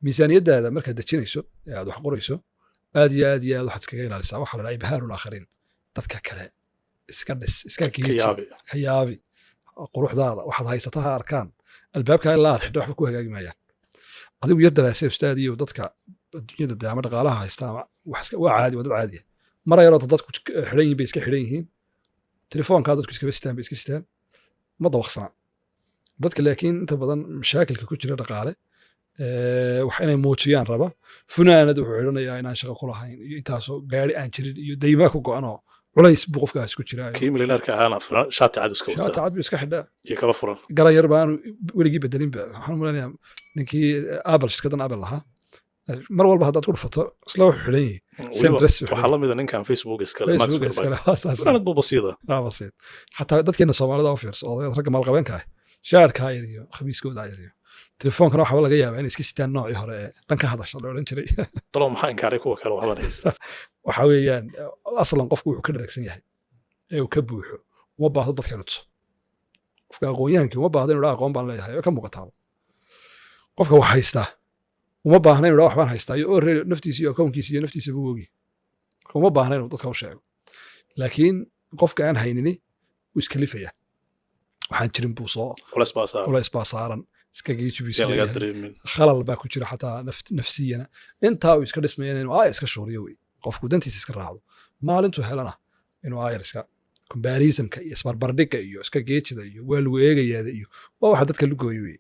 Miisaaniyaddaada markaad dejinayso ee aad wax qorayso, aad iyo aad iyo aad waxaad iskaga ilaalisaa waxaa la dhaha إبهار الآخرين. Dadka kale iska dhis, iska Ka geeji, yaabi. Ka yaabi quruxdaada, waxaad haysata ha arkaan. Albaabka ilaa aad xidho waxba ku hagaagi maayaan. Adigu yar daraasee, ustaad, iyo dadka adduunyada dee ama dhaqaalaha haysta ama wax waa caadi, waa dad caadiya. Mara yaroo dadku xidhan yihiin bay iska xidhan yihiin, telefoonkaa dadku iskaba sitaan bay iska sitaan, ma dawaqsana dadka. Laakiin inta badan mashaakilka ku jira dhaqaale wax inay muujiyaan raba, funaanad wuxuu xidhanayaa inaan shaqo ku lahayn iyo intaasoo gaari aan jirin iyo daymaa ku go-anoo culays buu qofkaas ku jiraa. Kii milyaneerka ahaana shaati cad iska shaati wataa cad buu iska xidhaa iyo kaba furan. Garan yar baanu weligii bedelinba. Waxaan u maleynayaa ninkii Apple, shirkaddan Apple lahaa, mar walba haddaad ku dhufato isla wuxuu xidhan yihi same Weliba dress buu waxaa xidhan. La mida ninkan Facebook iskale, Mark Facebook Zuckerberg. iskale, waa saas. Funaanad buu basiida. Waa basiid. Xataa dadkeena Soomaalida u fiirso, odayada ragga maalqabeenka ah, shaarkaa yar iyo khamiiskooda yar iyo telefoonkana waxaa laga yaabaa inay iska sitaan noocii hore ee dhanka hadasha la odhan jiray. Talow maxaa inkaaray kuwa kale oo hadanaysa? Waxa weeyaan, aslan qofku wuxuu ka dharagsan yahay ee uu ka buuxo uma baahdo dadka inuu tuso. Qofka aqoon-yahankii uma baahdo inuu dhaa aqoon baan leeyahay oo ka muuqataaba. Qofka wax haystaa uma baahna inuu dhaa waxbaan haystaa iyo already naftiisa iyo akoonkiisa iyo naftiisa buu ogi. Marka uma baahna inuu dadka u sheego. Laakiin qofka aan haynini wuu iskalifaya, waxaan jirin buu soo Culays baa saaran. Culays baa saaran, iska geeji buu iska yaan lagaa leeyahay. Dareemin. Khalal baa ku jira xataa nafsiyana. Intaa uu iska dhismaya inuu aayar iska shuuriyo wey, qofku dantiisa iska raacdo, maalintuu helana inuu aayar iska comparisonka iyo isbarbardhigga iyo iska geejida iyo waa lagu eegayaada iyo waa waxa dadka lugooyo wey.